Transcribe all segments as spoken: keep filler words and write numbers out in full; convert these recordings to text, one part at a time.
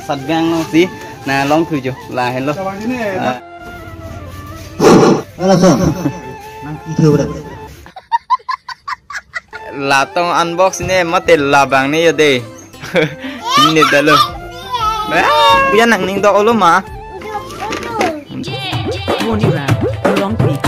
Satgang lo si, nang longthu jo, lahelo. Ah. Halo, so. Nang pithu bre. La tong unbox ne mate labang ne yo de. Ini dalo. Ah, punya nang ning do olo ma. Monira, Longpi.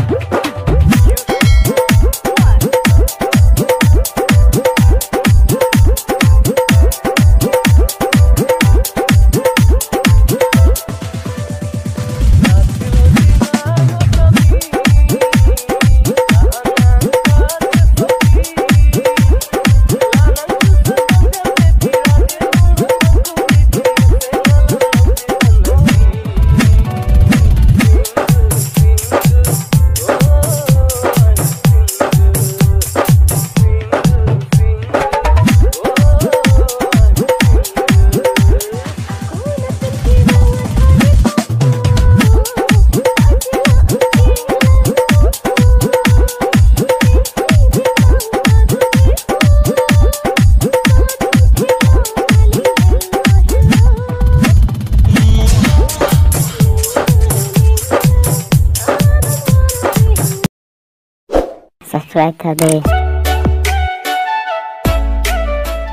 Subscribe tha de.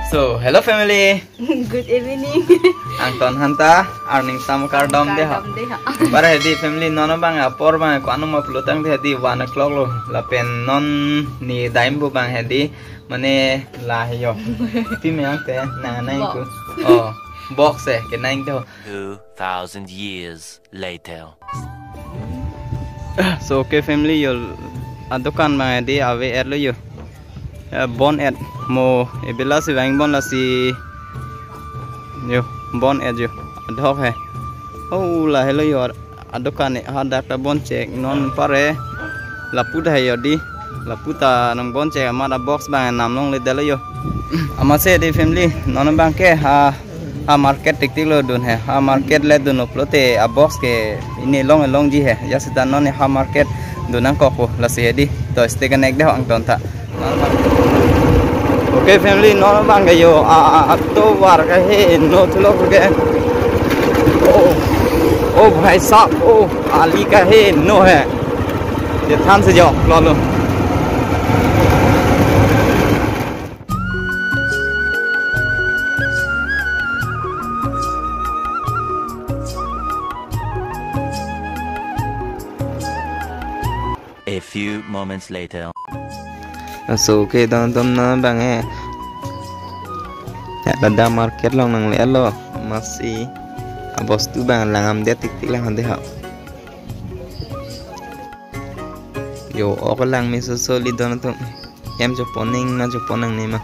So, hello family. Good evening. Angton hanta, arning sam kardom de ha. Kardom de ha. Bara hedi family non abang apor abang ko-an ma pulo tangte hedi one o'clock lo. Lapen non ne dam pu abang hedi mane la he yo. Ti me angte nang nang ku. Box. Oh, box eh, ke nang to. Two thousand years later. So, okay family, yo adokan abang hedi ave-et lo yo. Eh, bon-et mo ebela si vang bon lasi yo bon-et yo. Adhok he. Oh, lahelo yo adokan ne hadak ta bon chek non pare. Lapu ta he yo di. Lapu ta nang bon chek amat a box abang nam longle detlo yo. Amatsi di family, non abang ke ha, ha market tik tik lo dun he. Ha market le dun upload te a box ke ini long longji he. Ya seta non ha market dun nangkok po lasi hedi. To stay connect de ho angton tha. Okay family, non abang ke yo a, a, a tovar ke he no thulo ke. Oh, oh bhai sahab, oh ali ka he no he. Ye than se jo lo lo. A few moments later. Laso kedam dam non abang eh. Ya, ladak market along nanglelo. Amatsi a box tu abang lang amdet tik tik lang de ha. Yo, ok lang meso soli don atum. Hem chopon nang ma chopon nangne ma.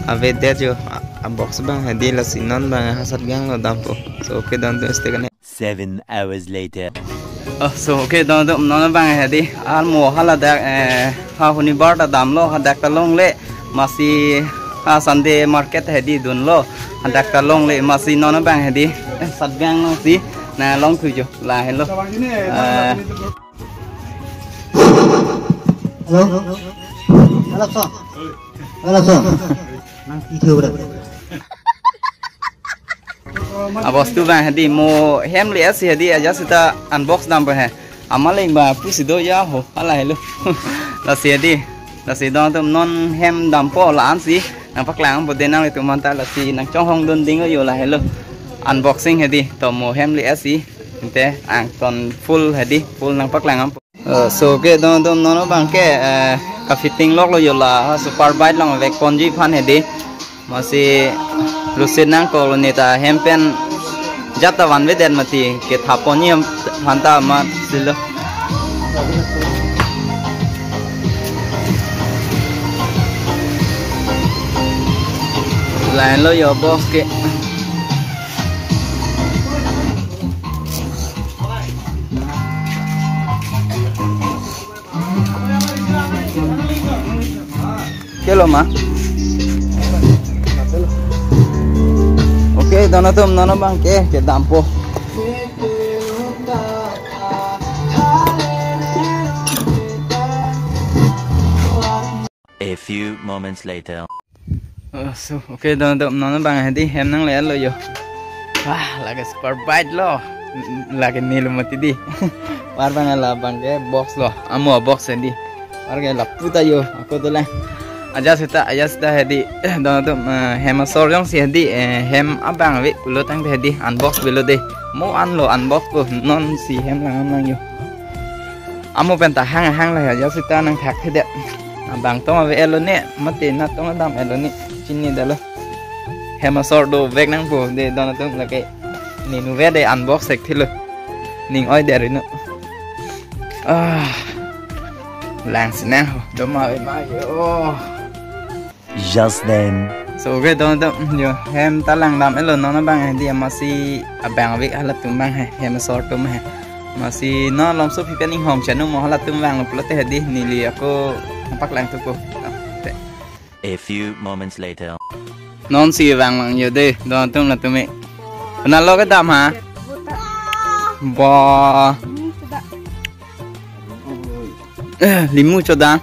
Avedet yo, a, a box abang hedi lasi non abang ha satgang lo dampo. So, okay, don tu stay connect. Seven hours later. Oh, so, okay, don tu non abang hedi. Ar mo haladak, eh, ha huni bar ta damlo, hadak ta longle. Amatsi ha Sunday market hedi dunlo. Hadak ta longle, amatsi non abang hedi. Eh, satgang lo si. Nang longthu jo, lahelo. Eh, Hello? Hello, sir. Hello, sir. Nang pithu bre. A box tu abang hedi mo hem le-et si hedi ajat seta unbox dampo he. Amat le abang pusi do ya ho. Lahelo. Lasi hedi. Lasi don atum non hem dampo la-an si. Nang paklang po de nanglitum anta lasi nang chonghong dun ding yo lahelo. Unboxing hedi. To mo hem le-et si. Ante angton full hedi. Full nang paklang am. Eh, so kedam dam non abang ke, eh, ka fitting lok lo yo la, ha, super bike along vek ponji aphan hedi. Amatsi lusit nangkok lo ne ta hem pen jat ta vanvedet mati kethap ponji aphan ta amatsi lo. Lahelo yo box ke. Kelo ma? Okay, don atum non abang ke, kedampo. A few moments later. Oh, so, okay, don, don, non abang hedi hem nangle-etlo yo. Wah, lake super bike lo. Lake nilo mati di. Par abang la abangke box lo. Amo box hedi. Par ke lapu ta yo. Ako dolang. Ajat seta, ajat seta hedi. Don, don, eh, hem asor jongsi hedi. Eh, hem abang ave pulo tangte hedi. Unbox avelo de. Mo anlo unbox ko. Nonsi hem lang lang yo. Amo pen ta hang hang la ajat seta nangthakthedet. Abang tong ave-etlo ne, mate nat tong adam-etlo ne, chinidetlo. Hem asor dovek nangpo de don atum lake. Ninu ve de unbox thekthelo. Ning oi der inu. Ah. Lang sinang ho. Doma ave ma yo. Just then. So, okay, don atum, yo, hem ta langdam-etlo non abang hedi amatsi abang ave halatum abang he, hem asor atum he. Amatsi non Lomsopi pen inghong chanu mo halatum vanglo pulote hedi neli ako paklang thupo. Te. A few moments later. Nonsi vang lang yo de, don atum latum e. Konatlo kedam ha? Ba. Eh, limu chodang.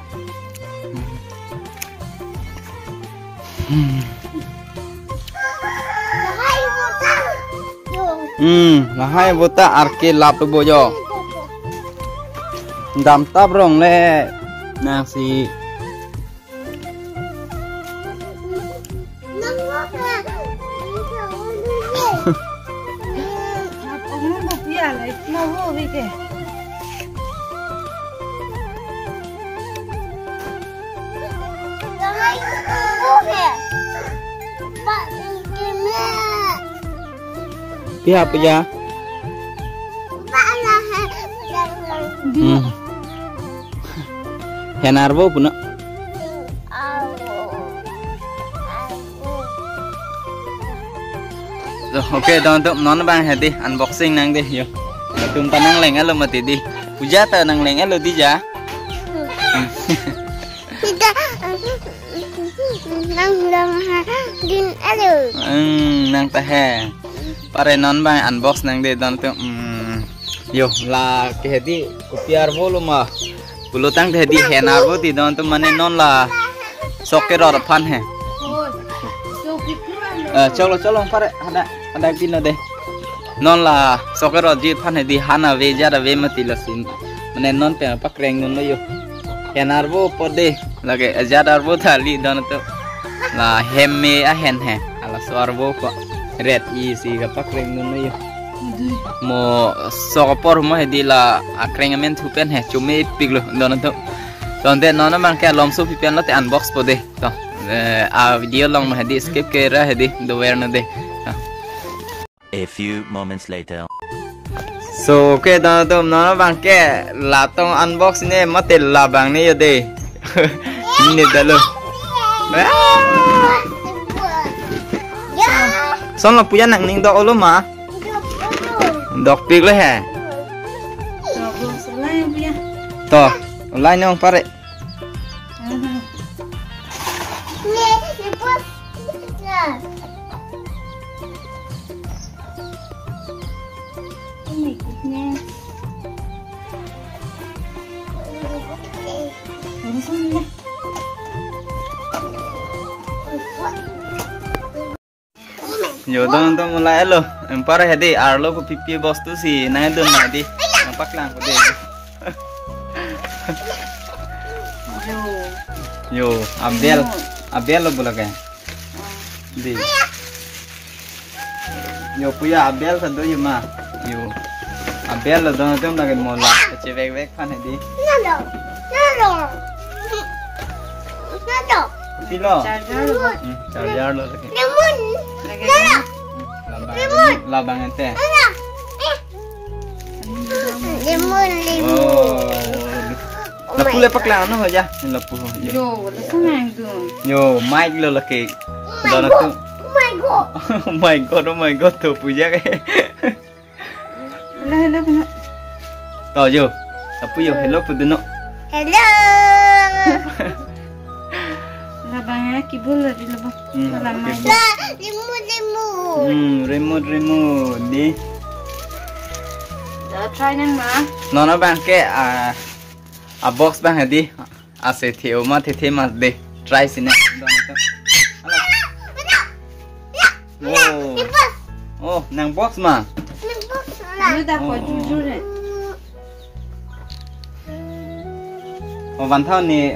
Hmm. Hmm, lahai vota arke lap bo yo. Dam tap rong le. Nasi. Pia puja. Hmm. Hen arvo puno. So, okay, don atum non abang hedi unboxing nang de yo. Atum ta nangleng-etlo mati di. Puja ta nangleng-etlo di ja. Kita nang lang ha din alo. Hmm, nang ta he. Pare non abang unbox nang de don atum. Hmm. Yo, lake hedi kopi arvo lo ma. Pulo tangte hedi hen arvo ti don atum mane non la sok kerot aphan he. Eh, cholo, cholo, pare, hadak, hadak pino de. Non la sok kerotji aphan hedi han ave, ajat ave mati lason. Mane non pen pakreng dunlo yo. Hen arvo po de. Lake ajat arvo thali don atum. La hem me ahen he. Halaso arvo ko. Ret isi kapakreng dunlo yo. Mo sok apor mo hedi la akreng amen thu pen he. Chomepiklo don atum. Tangte non abangke Lomsopi pen lote unbox po de. To, eh, a video along ma hedi skip kera hedi dover non de. To. A few moments later. So, okay, don atum non abangke la tong unbox ne mate labang ne yo de. Chinidetlo. Son la puja nangning dok-olo ma. Dokpiklo he. To, ulai nong pare. Yo, don atum, mulai lo. Empar hedi arlo kopipi bostu si nangdun ma di. Nangpaklang ko de. Yo. Yo, abel. Abel lo bola ke. Di. Yo, puya abel sa do yo ma. Yo. Abel lo don atum lagi mola. Kachevek-vek aphan hedi. Nado. Nado. Nado. Pilo. Charger lo. Hmm, charger lo lagi. Lemon. Lagi. Nado. Labang, labang ente. Nado. Eh. Lemon, lemon. Oh. Lapu le paklang no ho ya. Lapu ho. Yo. Yo, langsung nang dun. Yo, mic lo lake. Oh my God. Don atum. Oh my God. Oh my God, oh my God, to puja ke. Hello, hello, hello. To yo. Lapu yo, hello pu dun no. Hello. Labang ya, kibul lagi labang. Hmm, labang. Kibul. Lemon, lemon. Hmm, lemon, lemon. Di. Dah try nang ma. Non abangke, ah, a box abang hedi. Ase the-o ma thethe ma de. Try sine. Don atum. Halo. Oh. Nang box. Oh, nang box ma? Nang box la. Lu dak ko Oh, oh, jujur oh. He. Oh, van thau ne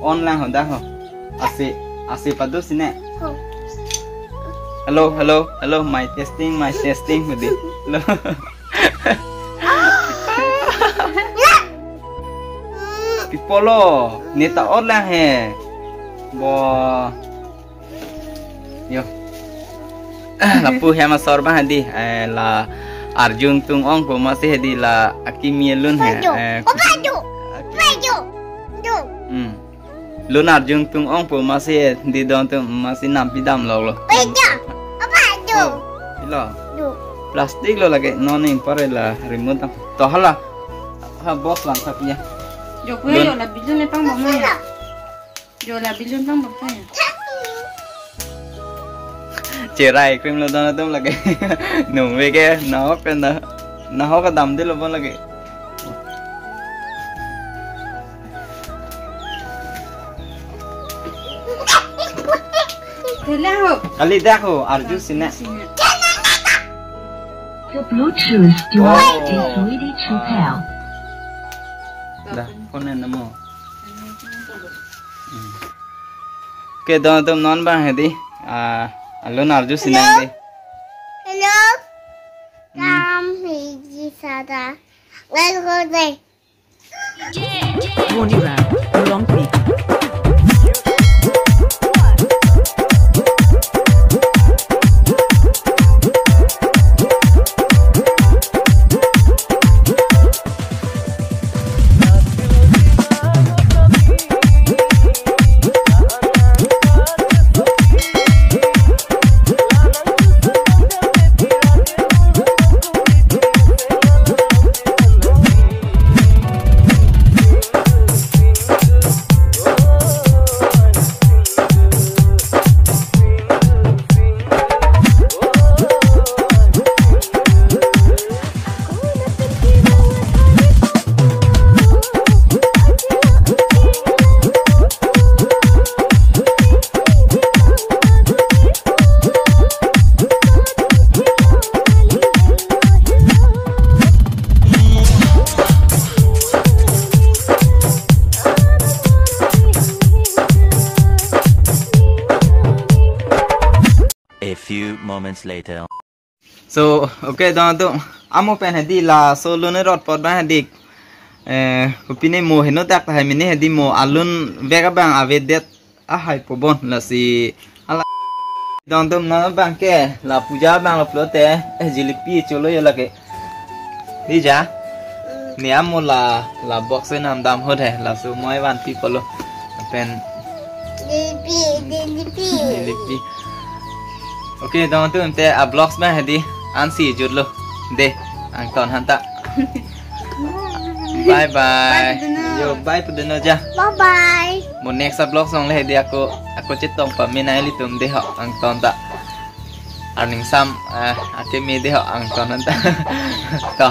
on lang ho dak ho. Asi, asi padu sine. Oh. Hello, hello, hello, my testing, my testing, hudi. Hello. Pi pulo, ne ta on lang he. Bo. Yo. Lapu hem asor abang hedi, eh, la arjung tung ong pu masi hedi la akimi alun he. Paju. Eh, Oh, paju. Aki- Paju. Ju. Hmm. Lun arjung tung ong pu masi di don tung masi nampi damlo lo. Paju. Oh, paju. Oh, ilo. Ju. Plastic lo lagi non ing pare la remote ang. To hala. Ha box lang thap ya. Jo kue Lun- yo la bijun ne pang bom ya. Jo la bijun pang bom ya. Cherai cream lo don atum lagi. Nung veke nahok ke na nahok kedam de lo bon lagi. Kali dak ho, arju sine. The Bluetooth device is ready to pair. Dah, phone na mo. Hmm. Oke, don atum non abang hedi. Ah, alun arju sine Hello? Dei. Hello? Hmm. Kam hiji sada. Ngai ko dei. Moniram, Rongpi. A few moments later. So, okay, don atum. Amo pen hedi laso lun rot pot abang hedi. Eh, kopine mo heno dak tahai mene hedi mo alun vek abang avedet ahai po bon lasi hala. Don atum non abang ke la puja abang lo pulote, eh, jilipi cholo yo lake. Dei ja. Ne amo la, la box e nam dam hot he, laso moi vanpi pulo. Pen Jilipi, jilipi. Jilipi. Okay, don atum te a vlogs abang hedi ansi jutlo. Dei, angton hanta. Bye bye. Bye, pudeno. Yo, bye, pudeno ja. Bye bye. Mo next a vlogs along le hedi ako, ako chetong pame nanglitum dei ho, angton ta. Arning sam, eh, akimi dei ho, angton hanta. To.